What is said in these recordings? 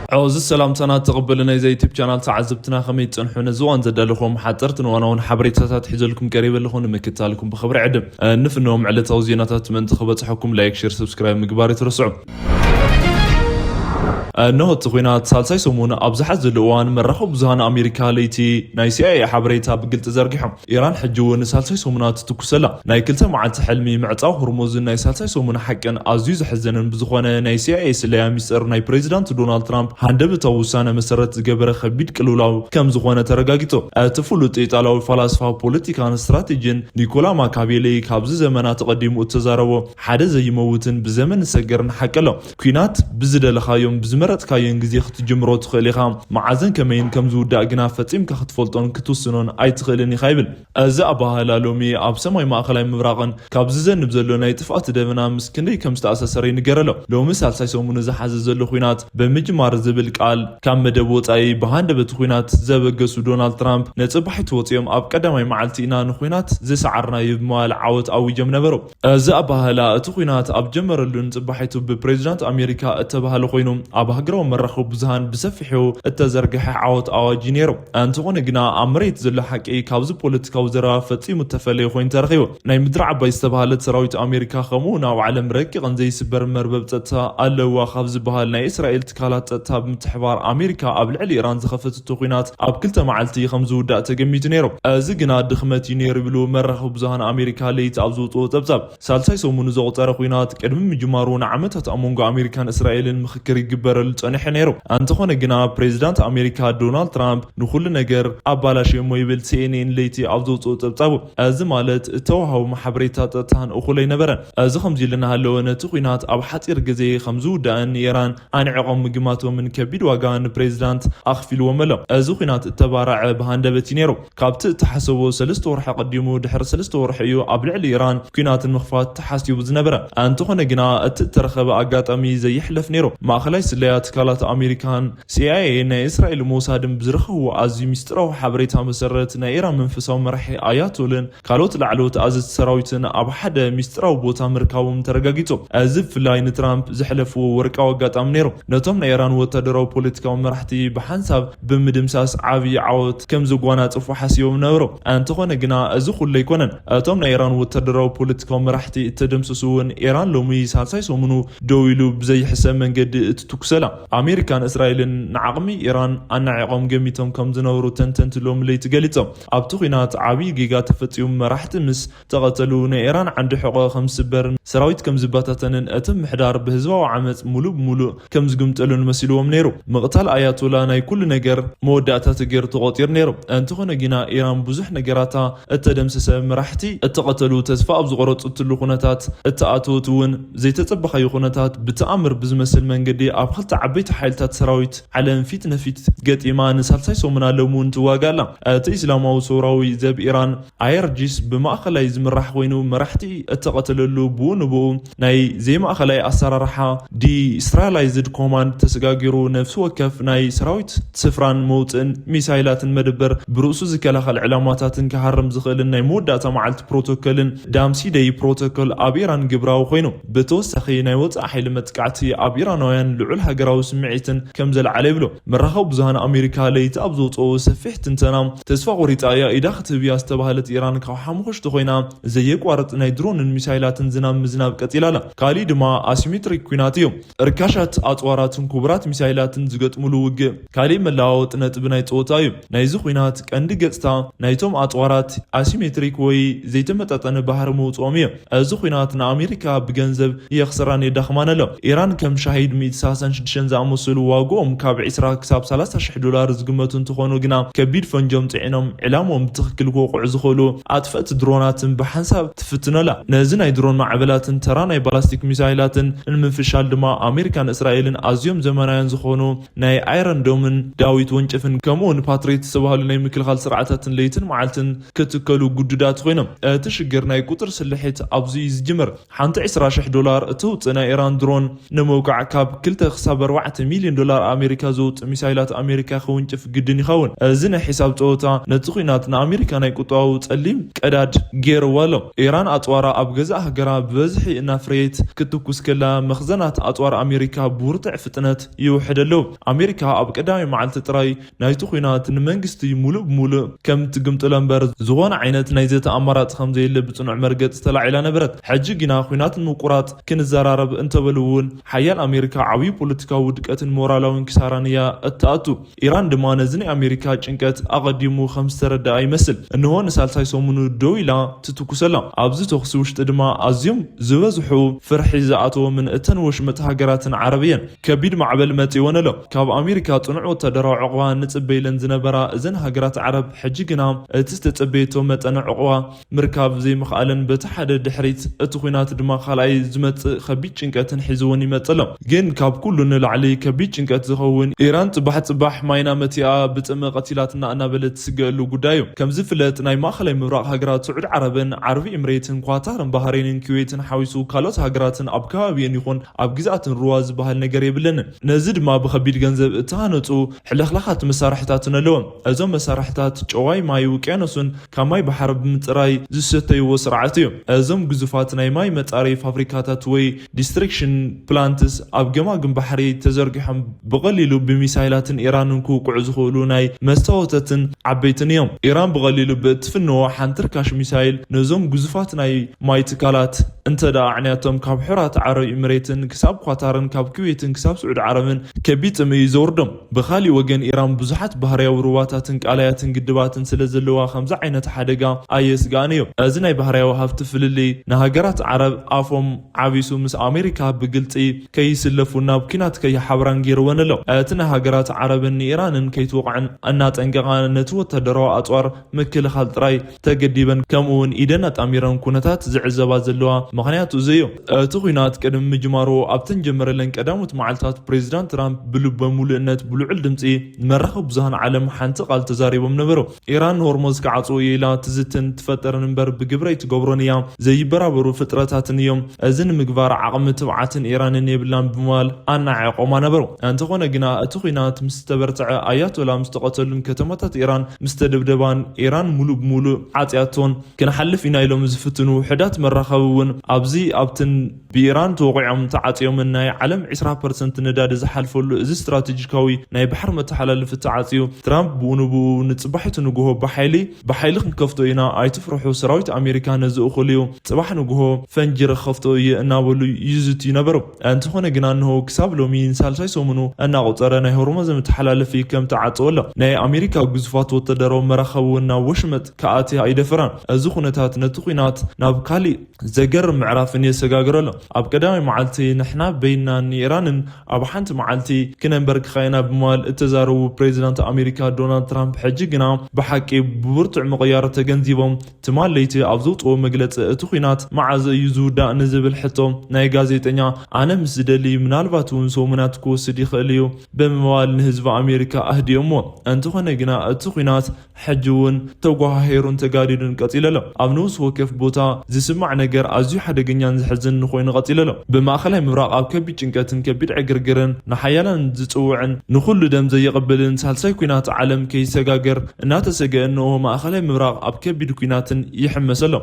ዓወዚ ሰላምታና ተቐበሉ። ናይዚ ዩቱብ ቻናል ተዓዘብትና ከመይ ትጸንሑ? ነዚ እዋን ዘዳለኹም ሓጠርትን እዋናውን ሓበሬታታት ሒዘልኩም ቀሪበ ኣለኹ። ንምክታልኩም ብኽብሪ ዕድም። እ፣ ንፍኖም ዕለታዊ ዜናታት ምእንቲ ክበጽሐኩም ላይክ፣ ሼር፣ ሰብስክራይብ ምግባር ይትረስዑ። እ፣ እንሆ እቲ ኲናት ሳልሳይ ሰሙን ኣብ ዝሓዘሉ እዋን መራኸቢ ብዙሃን ኣሜሪካ ለይቲ ናይ ሲ ኣይ ኤ ሓበሬታ ብግልጺ ዘርጊሖም። ኢራን ሕጂ እውን ሳልሳይ ሰሙናት ትኩሰላ። ናይ ክልተ መዓልቲ ሕልሚ ምዕጻው ሆርሙዝን ናይ ሳልሳይ ሰሙን ሓቅን ኣዝዩ ዘሕዘንን ብዝኾነ ናይ ሲ ኣይ ኤ ስለያ ሚስጥር ናይ ፕሬዚዳንት ዶናልድ ትራምፕ ሃንደበታዊ ውሳነ መሰረት ዝገበረ ከቢድ ቅልውላው ከም ዝኾነ ተረጋጊጹ። እቲ ፍሉጥ ኢጣልያዊ ፈላስፋ ፖለቲካን ስትራቴጂን ኒኮላ ማካቬሊ ካብዚ ዘመናት ኣቐዲሙ እተዛረቦ ሓደ ዘይመውትን ብዘመን ዝሰገርን ሓቂ ኣሎ። ኲናት ብዝደለኻዮን ብዝመረጽካዮን ግዜ ክትጅምሮ ትኽእል ኢኻ። መዓዘን ከመይን ከም ዝውዳእ ግና ፈጺምካ ክትፈልጦን ክትውስኖን ኣይትኽእልን ኢኻ ይብል። እዚ ኣበሃህላ ሎሚ ኣብ ሰማይ ማእከላይ ምብራቕን ካብ ዝዘንብ ዘሎ ናይ ጥፍኣት ደበና ምስ ክንደይ ከም ዝተኣሳሰረ ይንገር ኣሎ። ሎሚ ሳልሳይ ሰሙኑ ዝሓዘ ዘሎ ኲናት ብምጅማር ዝብል ቃል ካብ መደብ ወጻኢ ብሃንደበት ኲናት ዘበገሱ ዶናልድ ትራምፕ ነጽባሒቱ ወጺኦም ኣብ ቀዳማይ መዓልቲ ኢና ንኲናት ዝሰዓርናዮ ብምባል ዓወት ኣዊጆም ነበሩ። እዚ ኣበሃህላ እቲ ኲናት ኣብ ጀመረሉ ንጽባሒቱ ብፕሬዚዳንት ኣሜሪካ እተባህለ ኮይኑ ኣብ ሃገራዊ መራኸቢ ብዙሃን ብሰፊሑ እተዘርግሐ ዓወት ኣዋጅ እዩ ነይሩ። እንተኾነ ግና ኣብ መሬት ዘሎ ሓቂ ካብዚ ፖለቲካዊ ዘረባ ፈጺሙ እተፈለየ ኮይኑ ተረኺቡ። ናይ ምድሪ ዓባይ ዝተባህለት ሰራዊት ኣሜሪካ ከምኡ እውን ኣብ ዓለም ረቂቕን ዘይስበር መርበብ ጸጥታ ኣለዋ ካብ ዝበሃል ናይ እስራኤል ትካላት ጸጥታ ብምትሕባር ኣሜሪካ ኣብ ልዕሊ ኢራን ዝኸፈተቶ ኲናት ኣብ ክልተ መዓልቲ ከም ዝውዳእ ተገሚቱ ነይሩ። እዚ ግና ድኽመት እዩ ነይሩ ይብሉ መራኸቢ ብዙሃን ኣሜሪካ ለይቲ ኣብ ዝወፅኦ ጸብጻብ። ሳልሳይ ሰሙኑ ዘቑጸረ ኲናት ቅድሚ ምጅማሩ ንዓመታት ኣብ መንጎ ኣሜሪካን እስራኤልን ምኽክር ይግበረሉ ጸኒሑ ነይሩ። እንተኾነ ግና ፕሬዚዳንት ኣሜሪካ ዶናልድ ትራምፕ ንኹሉ ነገር ኣባላሽዮሞ ይብል ሲ ኤን ኤን ለይቲ ኣብ ዘውፅኦ ጸብጻቡ። እዚ ማለት እተዋሃቡ ሓበሬታ ጸጥታን እኹል ኣይነበረን። እዚ ከምዚ ኢሉ እናሃለወ ነቲ ኲናት ኣብ ሓፂር ግዜ ከም ዝውዳእን ንኢራን ኣንዒቖም ምግማቶምን ከቢድ ዋጋ ንፕሬዚዳንት ኣኽፊልዎም ኣሎ። እዚ ኲናት እተባረዐ ብሃንደበት እዩ ነይሩ። ካብቲ እተሓሰቦ ሰለስተ ወርሒ ኣቐዲሙ ድሕሪ ሰለስተ ወርሒ እዩ ኣብ ልዕሊ ኢራን ኲናት ንምኽፋት ተሓሲቡ ዝነበረ። እንተኾነ ግና እቲ እተረኸበ ኣጋጣሚ ዘየሕለፍ ነይሩ። ማእኸላይ ስለያ ትካላት ኣሜሪካን ሲ ኣይ ኤ ናይ እስራኤል ሞሳድን ብዝረኸብዎ ኣዝዩ ሚስጥራዊ ሓበሬታ መሰረት ናይ ኢራን መንፈሳዊ መራሒ ኣያቶልን ካልኦት ላዕለዎት ኣዘዝቲ ሰራዊትን ኣብ ሓደ ሚስጥራዊ ቦታ ምርካቦም ተረጋጊጹ። እዚ ብፍላይ ንትራምፕ ዘሕለፍዎ ወርቃዊ ኣጋጣሚ ነይሩ። ነቶም ናይ ኢራን ወታደራዊ ፖለቲካዊ መራሕቲ ብሓንሳብ ብምድምሳስ ዓብዪ ዓወት ከም ዘጓናጽፉ ሓሲቦም ነበሩ። እንተኾነ ግና እዚ ኩሉ ኣይኮነን። እቶም ናይ ኢራን ወታደራዊ ፖለቲካዊ መራሕቲ እተደምሰሱ እውን ኢራን ሎሚ ሳልሳይ ሰሙኑ ደው ኢሉ ብዘይሕሰብ መንገዲ እትትኩሰላ። ኣሜሪካን እስራኤልን ንዓቕሚ ኢራን ኣናዒቖም ገሚቶም ከም ዝነበሩ ተንተንቲ ሎሚ ለይቲ ገሊጾም። ኣብቲ ኲናት ዓብዪ ጌጋ ተፈጺሙ፣ መራሕቲ ምስ ተቐተሉ ናይ ኢራን ዓንዲ ሕቖ ከም ዝስበርን ሰራዊት ከም ዝበታተንን እቲ ምሕዳር ብህዝባዊ ዓመጽ ሙሉእ ብሙሉእ ከም ዝግምጠሉን መሲልዎም ነይሩ። ምቕታል ኣያቶላ ናይ ኩሉ ነገር መወዳእታ ተገይሩ ተቖጺሩ ነይሩ። እንተኾነ ግና ኢራን ብዙሕ ነገራታ እተደምሰሰ፣ መራሕቲ እተቐተሉ፣ ተስፋ ኣብ ዝቖረጸትሉ ኩነታት እተኣተወት እውን ዘይተጸበኻዮ ኩነታት ብተኣምር ብዝመስል መንገዲ ኣብ ክልተ ዓበይቲ ሓይልታት ሰራዊት ዓለም ፊት ንፊት ገጢማ ንሳልሳይ ሰሙን ኣለሙ እውን ትዋጋእ ኣላ። እቲ እስላማዊ ሰውራዊ ዘብ ኢራን ኣይ ኣር ጂ ስ ብማእኸላይ ዝምራሕ ኮይኑ መራሕቲ እተቐተለሉ ብኡ ንብኡ ናይ ዘይማእኸላይ ኣሰራርሓ ዲስትራላይዝድ ኮማንድ ተሰጋጊሩ ነፍሲ ወከፍ ናይ ሰራዊት ስፍራን መውፅእን ሚሳይላትን መደበር ብርእሱ ዝከላኸል ዕላማታትን ክሃርም ዝኽእልን ናይ መወዳእታ መዓልቲ ፕሮቶኮልን ዳምሲደይ ፕሮቶኮል ኣብ ኢራን ግብራዊ ኮይኑ ብተወሳኺ ናይ ወፃኢ ሓይሊ መጥቃዕቲ ኣብ ኢራናውያን ልዑል ሃገራዊ ስምዒትን ከም ዘልዓለ ይብሉ። መራኸቢ ብዙሃን ኣሜሪካ ለይቲ ኣብ ዘውፅኦ ሰፊሕ ትንተና ተስፋ ቆሪፃ እያ ኢዳ ክትህብ እያ ዝተባህለት ኢራን ካብ ሓሙኽሽቲ ኮይና ዘየቋርጥ ናይ ድሮንን ሚሳይላትን ዝናብ ምዝናብ ቀፂላ ኣላ። ካሊእ ድማ ኣሲሜትሪክ ኲናት እዩ። ርካሻት ኣፅዋራትን ክቡራት ሚሳይላትን ዝገጥሙሉ ውግእ ካሊእ መለዋወጢ ነጥቢ ናይ ፀወታ እዩ። ናይዚ ኲናት ቀንዲ ገፅታ ናይቶም ኣፅዋራት ኣሲሜትሪክ ወይ ዘይተመጣጠነ ባህሪ መውፅኦም እዩ። እዚ ኲናት ንኣሜሪካ ብገንዘብ የኽስራን የዳኽማን ኣሎ። ኢራን ከም ሻሂድ ሚእቲ ሰላሳን ሽዱሽተን ዝኣመሰሉ ዋግኦም ካብ ዕስራ ክሳብ ሰላሳ ሽሕ ዶላር ዝግመቱ እንትኾኑ ግና ከቢድ ፈንጆም ፅዒኖም ዕላምኦም ብትኽክል ክወቕዑ ዝኽእሉ ኣጥፈእቲ ድሮናትን ብሓንሳብ ትፍትኖላ። ነዚ ናይ ድሮን ማዕበላትን ተራ ናይ ባላስቲክ ሚሳይላትን ንምፍሻል ድማ ኣሜሪካን እስራኤልን ኣዝዮም ዘመናውያን ዝኾኑ ናይ ኣይረን ዶምን ዳዊት ወንጭፍን ከምኡ እውን ፓትሪዮት ዝተባህሉ ናይ ምክልኻል ስርዓታትን ለይትን መዓልትን ክትከሉ ግዱዳት ኮይኖም። እቲ ሽግር ናይ ቁፅሪ ስልሒት ኣብዚ እዩ ዝጅምር። ሓንቲ ዕስራ ሽሕ ዶላር እተውፅእ ናይ ኢራን ድሮን ንምውቃዕ ካብ ክልተ ክሳብ ኣርባዕተ ሚልዮን ዶላር ኣሜሪካ ዘውፅእ ሚሳይላት ኣሜሪካ ክውንጭፍ ግድን ይኸውን። እዚ ናይ ሒሳብ ፀወታ ነቲ ኲናት ንኣሜሪካ ናይ ቁጠባዊ ፀሊም ቀዳድ ገይርዋ ኣሎ። ኢራን ኣፅዋራ ኣብ ገዛእ ሃገራ ብበዝሒ እናፍረየት ክትትኩስ ከላ፣ መኽዘናት ኣፅዋር ኣሜሪካ ብውርትዕ ፍጥነት ይውሕድ ኣለዉ። ኣሜሪካ ኣብ ቀዳማይ መዓልቲ ጥራይ ናይቲ ኲናት ንመንግስቲ ሙሉእ ብሙሉእ ከም ትግምጥሎ እምበር፣ ዝኾነ ዓይነት ናይ ዘተ ኣማራፂ ከም ዘየለ ብፅኑዕ መርገፂ ተላዒላ ነበረት። ሕጂ ግና ኲናት ንምቁራፅ ክንዘራረብ እንተበሉ እውን፣ ሓያል ኣሜሪካ ዓብዪ ፖለቲካዊ ውድቀትን ሞራላዊን ክሳራን እያ እትኣቱ። ኢራን ድማ ነዚ ናይ ኣሜሪካ ጭንቀት ኣቐዲሙ ከም ዝተረድኣ ይመስል። እንሆ ንሳልሳይ ሰሙኑ ደው ኢላ ትትኩሰላ። ኣብዚ ተኹሲ ውሽጢ ድማ ኣዝዮም ዝበዝሑ ፍርሒ ዝኣተዎምን እተን ወሽመጥ ሃገራትን ዓረብ እየን። ከቢድ ማዕበል መጺእወን ኣሎ። ካብ ኣሜሪካ ጽኑዕ ወታደራዊ ዕቕባ ንጽበ ኢለን ዝነበራ እዘን ሃገራት ዓረብ፣ ሕጂ ግና እቲ ዝተጸበየቶ መጠን ዕቕባ ምርካብ ዘይምኽኣለን፣ በቲ ሓደ ድሕሪት እቲ ኲናት ድማ ካልኣይ ዝመጽእ ከቢድ ጭንቀትን ሒዝወን ይመጽእ ኣሎ። ግን ካብ ኩሉ ንላዕሊ ከቢድ ጭንቀት ዝኸውን፣ ኢራን ጽባሕ ጽባሕ ማይና መቲኣ ብጽምኢ ቀቲላትና እናበለት ትስገኣሉ ጉዳይ እዩ። ከም ዝፍለጥ፣ ናይ ማእኸላይ ምብራቕ ሃገራት ስዑድ ዓረብን ዓረብ ኤምሬትን ኳታርን ባህሬንን ኩዌትን ሓዊሱ ካልኦት ሃገራትን ኣብ ከባቢኡን ይኹን ኣብ ግዝኣትን ሩዋ ዝበሃል ነገር የብለንን። ነዚ ድማ ብኸቢድ ገንዘብ እተሃነፁ ሕልኽላኻት መሳርሕታትን ኣለዎም። እዞም መሳርሕታት ጨዋይ ማይ ውቅያኖስን ካብ ማይ ባሕሪ ብምፅራይ ዝሰተይዎ ስርዓት እዩ። እዞም ግዙፋት ናይ ማይ መፃረዪ ፋብሪካታት ወይ ዲስትሪክሽን ፕላንትስ ኣብ ገማግም ባሕሪ ተዘርጊሖም ብቐሊሉ ብሚሳይላትን ኢራንን ክውቅዑ ዝኽእሉ ናይ መስታወተትን ዓበይትን እዮም። ኢራን ብቐሊሉ ብእትፍንዎ ሓንቲ ርካሽ ሚሳይል ነዞም ግዙፋት ናይ ማይ ትካላት እንተ ደኣ ኣዕንያቶም፣ ካብ ሕራት ዓረብ ኢምሬትን ክሳብ ኳታርን ካብ ኩዌትን ክሳብ ስዑድ ዓረብን ከቢድ ጽምኢ እዩ ዘውርዶም። ብኻሊእ ወገን፣ ኢራን ብዙሓት ባህርያዊ ሩባታትን ቃላያትን ግድባትን ስለ ዘለዋ፣ ከምዚ ዓይነት ሓደጋ ኣየስግኣን እዩ። እዚ ናይ ባህርያዊ ሃብቲ ፍልልይ ንሃገራት ዓረብ ኣፎም ዓቢሱ ምስ ኣሜሪካ ብግልጺ ከይስለፉ፣ ናብ ኲናት ከይሓብራን ገይርወን ኣሎ። እቲ ናይ ሃገራት ዓረብን ንኢራንን ከይትወቕዕን እናጠንቀቓ፣ ነቲ ወታደራዊ ኣጽዋር ምክልኻል ጥራይ ተገዲበን፣ ከምኡ እውን ኢደን ኣጣሚረን ኩነታት ዝዕዘባ ዘለዋ ምኽንያቱ እዚ እዩ። እቲ ኲናት ቅድሚ ምጅማሩ፣ ኣብተን ጀመረለን ቀዳሞት መዓልታት ፕሬዚዳንት ትራምፕ ብልበ ሙሉእነት ብልዑል ድምፂ ንመራኸቢ ብዙሃን ዓለም ሓንቲ ቃል ተዛሪቦም ነበሩ። ኢራን ንሆርሞዝ ክዓፅዎ እየ ኢላ ትዝትን ትፈጥርን እምበር ብግብሪ ኣይትገብሮን እያ። ዘይበራበሩ ፍጥረታትን እዮም። እዚ ንምግባር ዓቕሚ ትብዓትን ኢራንን የብላን ብምባል ኣናዒቖማ ነበሩ። እንተኾነ ግና እቲ ኲናት ምስ ተበርትዐ፣ ኣያቶላ ምስ ተቐተሉን ከተማታት ኢራን ምስ ተደብደባን፣ ኢራን ሙሉእ ብሙሉእ ዓጽያቶን፣ ክንሓልፍ ኢና ኢሎም ዝፍትኑ ውሑዳት መራኸቢ እውን ኣብዚ ኣብትን ብኢራን ተወቒዖም ተዓጽዮምን ናይ ዓለም ዕስራ ፐርሰንት ነዳዲ ዝሓልፈሉ እዚ ስትራቴጂካዊ ናይ ባሕሪ መተሓላለፊ ተዓጽዩ፣ ትራምፕ ብኡ ንብኡ ንጽባሒቱ ንግሆ ብሓይሊ፣ ብሓይሊ ክንከፍቶ ኢና፣ ኣይትፍርሑ፣ ሰራዊት ኣሜሪካ ነዚ እኹል እዩ፣ ጽባሕ ንግሆ ፈንጂ ክኸፍቶ እየ እናበሉ ይዝትዩ ነበሩ። እንተኾነ ግና፣ እንሆ ክሳብ ሎሚ ንሳልሳይ ሰሙኑ እናቖጸረ ናይ ሆርሙዝ መተሓላለፊ ከም ተዓጸወ ኣሎ። ናይ ኣሜሪካ ግዙፋት ወታደራዊ መራኸቢ እውን ናብ ወሽመጥ ክኣቲ ኣይደፈራን። እዚ ኩነታት ነቲ ኲናት ናብ ካሊእ ዘገርም ምዕራፍን የሰጋግሮ ኣሎ። ኣብ ቀዳማይ መዓልቲ፣ ንሕና በይንና ንኢራንን ኣብ ሓንቲ መዓልቲ ክነንበርክኻ ኢና ብምባል እተዛረቡ ፕሬዚዳንት ኣሜሪካ ዶናልድ ትራምፕ፣ ሕጂ ግና ብሓቂ ብብርቱዕ ምቕያር ተገንዚቦም፣ ትማል ለይቲ ኣብ ዘውፅኦ መግለፂ፣ እቲ ኲናት መዓዝ እዩ ዝውዳእ ንዝብል ሕቶ ናይ ጋዜጠኛ፣ ኣነ ምስ ዝደሊ ምናልባት እውን ሰሙናት ክወስድ ይኽእል እዩ ብምባል ንህዝቢ ኣሜሪካ ኣህዲኦምዎ። እንተኾነ ግና፣ እቲ ኲናት ሕጂ እውን ተጓሃሂሩን ተጋዲዱን ቀፂሉ ኣሎ። ኣብ ነፍሲ ወከፍ ቦታ ዝስማዕ ነገር ኣዝዩ ሓደገኛን ዘሕዝንን ኮይኑ ቀፂሉ ኣሎ። ብማእኸላይ ምብራቕ ኣብ ከቢድ ጭንቀትን ከቢድ ዕግርግርን፣ ንሓያላን ዝፅውዕን ንኹሉ ደም ዘየቕብልን ሳልሳይ ኲናት ዓለም ከይሰጋገር እናተሰግአ፣ እንሆ ማእኸላይ ምብራቕ ኣብ ከቢድ ኲናትን ይሕመስ ኣሎ።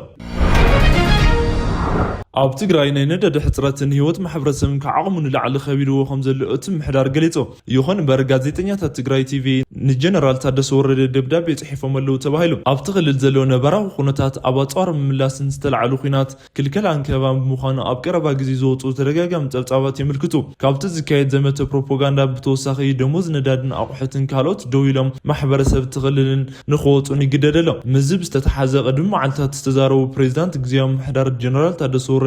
ኣብ ትግራይ ናይ ነዳዲ ሕፅረትን ህይወት ማሕበረሰብን ካብ ዓቕሙ ንላዕሊ ከቢድዎ ከም ዘሎ እቲ ምምሕዳር ገሊፁ። ይኹን እምበር፣ ጋዜጠኛታት ትግራይ ቲቪ ንጀነራል ታደሰ ወረደ ደብዳቤ ጽሒፎም ኣለዉ ተባሂሉ። ኣብቲ ክልል ዘሎ ነባራዊ ኩነታት፣ ኣብ ኣጽዋር ምምላስን ዝተላዕሉ ኲናት ክልከላን ከበባን ብምዃኑ፣ ኣብ ቀረባ ግዜ ዝወጹ ተደጋጋሚ ጸብጻባት የመልክቱ። ካብቲ ዝካየድ ዘመተ ፕሮፓጋንዳ ብተወሳኺ፣ ደሞዝ፣ ነዳድን ኣቑሑትን ካልኦት ደው ኢሎም፣ ማሕበረሰብ እቲ ክልልን ንኽወጹን ይግደድ ኣሎ። ምስዚ ብዝተተሓዘ፣ ቅድሚ መዓልታት ዝተዛረቡ ፕሬዚዳንት ግዝያዊ ምምሕዳር ጀነራል ታደሰ ወረደ፣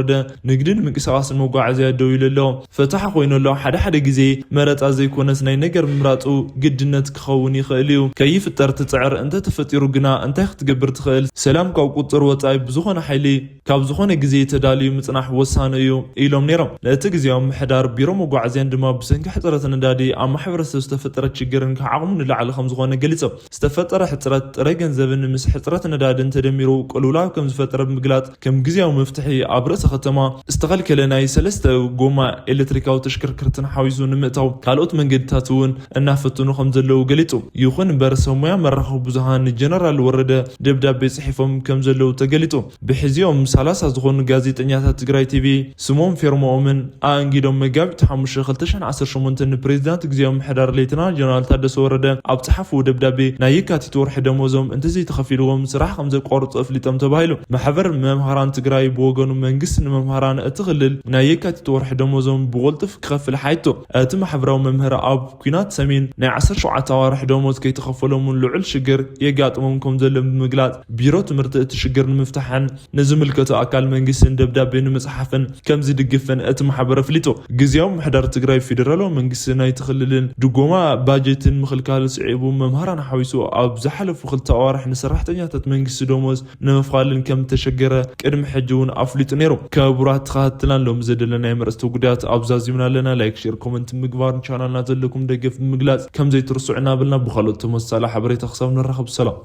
ንግድን ምንቅስቓስን መጓዓዝያ ደው ኢሉ ኣሎ። ፈታሒ ኮይኑ ኣሎ። ሓደ ሓደ ግዜ መረጻ ዘይኮነስ ናይ ነገር ምምራጹ ግድነት ክኸውን ይኽእል እዩ። ከይፍጠር ትፅዕር እንተተፈጢሩ ግና እንታይ ክትገብር ትኽእል? ሰላም ካብ ቁፅር ወፃኢ ብዝኾነ ሓይሊ ካብ ዝኾነ ግዜ ተዳልዩ ምፅናሕ ወሳኒ እዩ ኢሎም ነይሮም። ነቲ ግዜያዊ ምሕዳር ቢሮ መጓዓዝያን ድማ ብሰንኪ ሕፅረት ነዳዲ ኣብ ማሕበረሰብ ዝተፈጠረ ችግርን ካብ ዓቕሙ ንላዕሊ ከም ዝኾነ ገሊፆም። ዝተፈጠረ ሕፅረት ጥረ ገንዘብን ምስ ሕፅረት ነዳድን ተደሚሩ ቅልውላው ከም ዝፈጠረ ብምግላፅ ከም ግዜያዊ መፍትሒ ኣብ ርእሰ ከተማ ዝተኸልከለ ናይ ሰለስተ ጎማ ኤሌክትሪካዊ ተሽከርከርትን ሓዊሱ ንምእታው ካልኦት መንገድታት እውን እናፈትኑ ከም ዘለዉ ገሊፁ። ይኹን እምበር ሰብ ሞያ መራኸቢ ብዙሃን ንጀነራል ወረደ ደብዳቤ ጽሒፎም ከም ዘለዉ ተገሊጹ። ብሕዚኦም ሰላሳ ዝኾኑ ጋዜጠኛታት ትግራይ ቲቪ ስሞም ፌርሞኦምን ኣእንጊዶም መጋቢት ሓሙሽተ ክልተ ሽሕን ዓሰርተ ሸሞንተ ንፕሬዚዳንት ግዜያዊ ምሕዳር ሌተናል ጀነራል ታደሰ ወረደ ኣብ ጸሓፍዎ ደብዳቤ ናይ የካቲት ወርሒ ደሞዞም እንተዘይተኸፊልዎም ስራሕ ከም ዘቋርጹ ኣፍሊጦም ተባሂሉ። ማሕበር መምሃራን ትግራይ ብወገኑ መንግስቲ ንመምሃራን እቲ ክልል ናይ የካቲት ወርሒ ደሞዞም ብቕልጡፍ ክኸፍል ሓይቶ። እቲ ማሕበራዊ መምህር ኣብ ኲናት ሰሜን ናይ ዓሰርተ ሸውዓተ ኣዋርሕ ደሞዝ ከይተኸፈሎምን ልዑል ሽግር የጋጥሞም ከም ዘሎ ብምግላጽ ቢሮ ትምህርቲ እቲ ሽግር ንምፍታሕን ንዝምልከቶ ኣካል መንግስትን ደብዳቤ ንምጽሓፍን ከም ዝድግፍን እቲ ማሕበር ኣፍሊጡ። ግዜያዊ ምሕዳር ትግራይ ፌደራላዊ መንግስቲ ናይቲ ክልልን ድጎማ ባጀትን ምኽልካል ስዒቡ መምሃራን ሓዊሱ ኣብ ዝሓለፉ ክልተ ኣዋርሕ ንሰራሕተኛታት መንግስቲ ደሞዝ ንምኽፋልን ከም ተሸገረ ቅድሚ ሕጂ እውን ኣፍሊጡ ነይሩ። ክቡራት ተኸታተልትና ሎም ዘደለና ናይ መርእስቲ ጉዳያት ኣብዛዚምና ኣለና። ላይክ፣ ሼር፣ ኮመንት ምግባር ቻናልና ዘለኩም ደገፍ ብምግላጽ ከም ዘይትርስዑ እናበልና ብኻልኦት ተመሳሳሊ ሓበሬታ ክሳብ ንራኸብ ሰላም።